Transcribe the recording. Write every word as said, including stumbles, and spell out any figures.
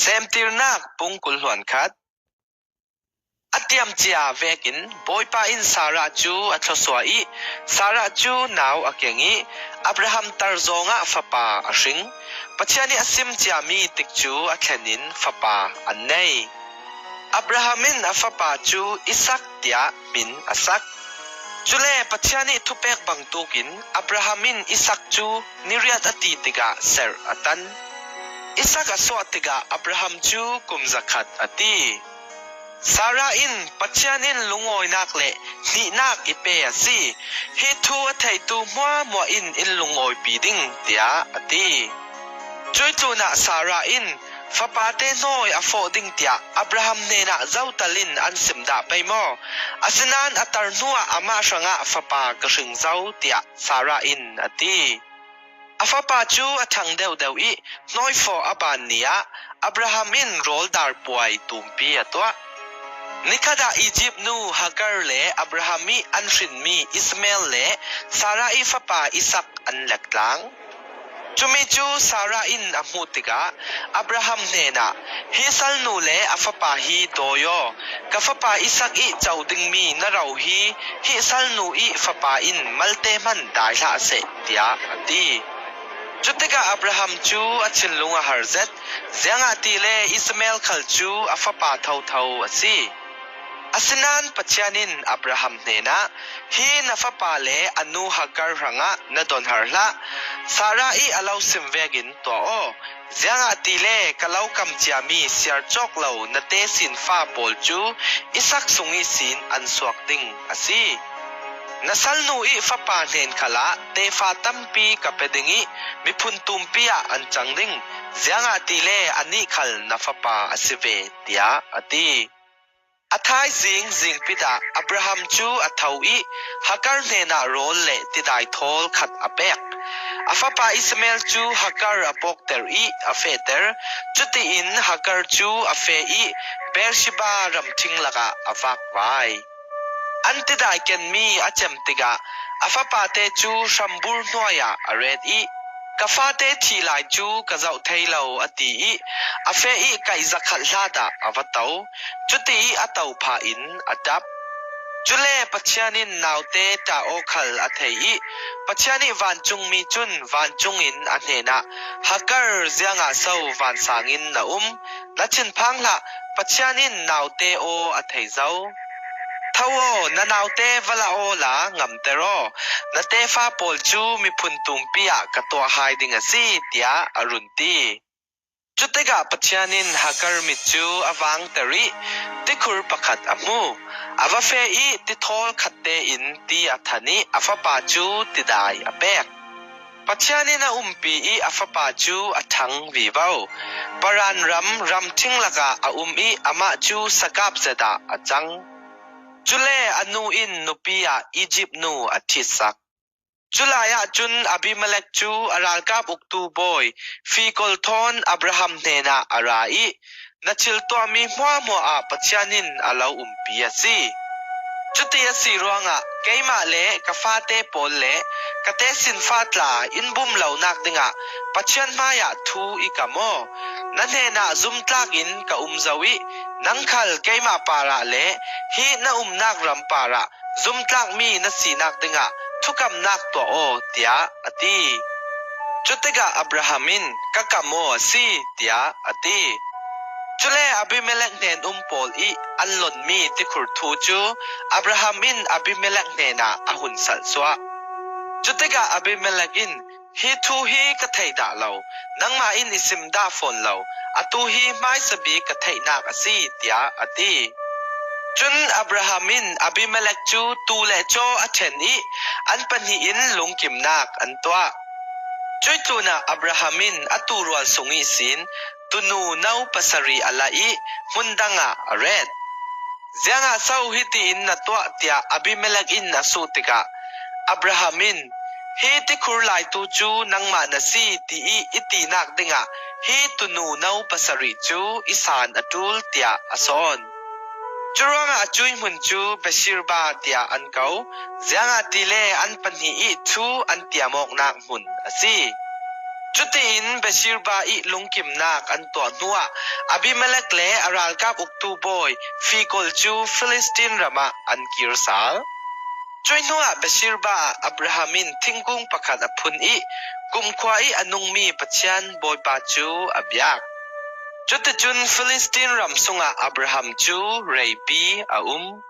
Semtirnak bung kul hluan khat. A tiamcia vekin Bawipa in Sarah cu a thluasuah ih, Sarah cu nau a keng ih, Abraham tar zawngah fapa a hring. Pathian ih a sim ciami tikcu a thlen in fapa an nei. Abraham in a fapa cu Isak tiah min a sak. Cule Pathian ih thupek bangtukin Abraham in Isak cu niriat a ti tikah serh a tan. Isak a suah tikah Abraham cu kum zakhat a ti. Sarah in, Pathian in lungawinak le hnihnak i pe a si. Hi thu a theitu hmuahhmuah in in lungawipi ding, tiah a ti. Cuih tlunah Sarah in, fapate hnawi a fawh ding tiah Abraham hnenah zotal in an sim dah pei maw? Asinain a tar hnuah amah hrangah fapa ka hring zo, tiah Sarah in a ti. A fapa cu a ṭhang deuhdeuh ih hnawi fawh a ban ni ah Abraham in rawl dar puai tumpi a tuah. Nikhat ah Izipt nu Hagar le Abraham ih an hrinmi Ismael le Sarah ih fapa Isak an lektlang. Cumi cu Sarah in a hmuh tikah Abraham hnenah, hi salnu le a fapa hi dawi aw, ka fapa Isak ih co dingmi na ro hi hih salnu ih fapa in malte hman dai hlah seh, tiah a ti. Cutikah Abraham cu a thinlung a har zet, ziangahtile Ismael khal cu a fapa thotho a si. Asinain Pathian in Abraham hnenah, hi na fapa le a nu Hagar hrangah na donhar hlah. Sarah ih a lo sim vekin tuah aw. Ziangahtile ka lo kamciami siar cawk lo na tesinfa pawl cu Isak sung ihsin an suak ding a si. Na salnu ih fapa hnen khalah tefa tampi ka pe ding ih miphun tumpi ah an cang ding. Ziangahtile anih khal na fapa a si ve, tiah a ti. A thaizing zingpit ah Abraham cu a tho ih Hagar hnenah rawl le tidai thawl khat a pek. A fapa Ismael cu Hagar a pawkter ih a fehter. Cutiin Hagar cu a feh ih Beersheba ramṭhing lakah a vakvai. An tidai kenmi a cem tikah a fapate cu hrambur hnuai ah a ret ih, ka fate thih lai cu ka zoh thei lo, a ti ih a feh ih kaih zakhat hlat ah a va to. Cuti ih a to phah in a ṭap. Cule Pathian in naute ṭah aw khal a thei ih Pathian ih vancungmi cun vancung in a hnenah, Hagar, ziangah so vansang in na um? Na thinphang hlah, Pathian in naute aw a thei zo. Tho aw, na naute va la awla ngamter aw, na tefa pawl cu miphun tumpi ah ka tuah hai ding a si, tiah a run ti. Cutikah Pathian in Hagar mit cu a vangter ih tikhur pakhat a hmu. A va feh ih tithawl khat tein ti a than ih a fapa cu tidai a pek. Pathian in a umpi ih a fapa cu a ṭhang vivo. Paran ram ramṭhing lakah a um ih amah cu sakap zet ah a cang. Cule a nu in nupi ah Izipt nu a ṭhitsak. Culai ah cun Abimelek cu a ralkap uktu bawi Fikol thawn Abraham hnenah a ra ih, na thil tuahmi hmuahhmuah ah Pathian in a lo umpi a si. Cuti a si ruangah keimah le ka fate pawl le ka tesinfa tla in bum lonak dingah Pathian hmaiah thu i kam aw. Na hnenah zumtlak in ka um zo ih nang khal keimah parah le hi na umnak ram parah zumtlakmi na sinak dingah thukamnak tuah aw, tiah a ti. Cutikah Abraham in, ka kam aw a si, tiah a ti. Cule Abimelek hnen-um pawl ih an lonmi tikhur thu cu Abraham in Abimelek hnenah a hun salhsuah. Cutikah Abimelek in, hi thu hi ka thei dah lo, nangmah in i sim dah fawn lo, atu hi hmaisabik ka theihnak a si, tiah a ti. Cun Abraham in Abimelek cu tuu le caw a ṭhen ih an pahnih in lungkimnak an tuah. Cuih tlunah Abraham in a tuu rual sung ihsin tunu no pasarih a la ih hmun dangah a ret. Ziangah so hitiin na tuah, tiah Abimelek in a suh tikah Abraham in, hi tikhur laitu cu nangmah na si, tiih i tinak dingah hi tunu no pasarih cu i san a ṭul, tiah a sawn. Curuangah cuih hmun cu Beersheba tiah an ko, ziangahtile an pahnih ih thu an tiam awknak hmun a si. Cutiin Beersheba ih lungkimnak an tuah hnuah Abimelek le a ralkap uktu bawi Fikol cu Filistin ramah an kir sal. Cuih hnuah Beersheba ah Abraham in thingkung pakhat a phun ih kumkhua ih a nungmi Pathian Bawipa cu a biak. Cuticun Filistin ram sungah Abraham cu reipi a um.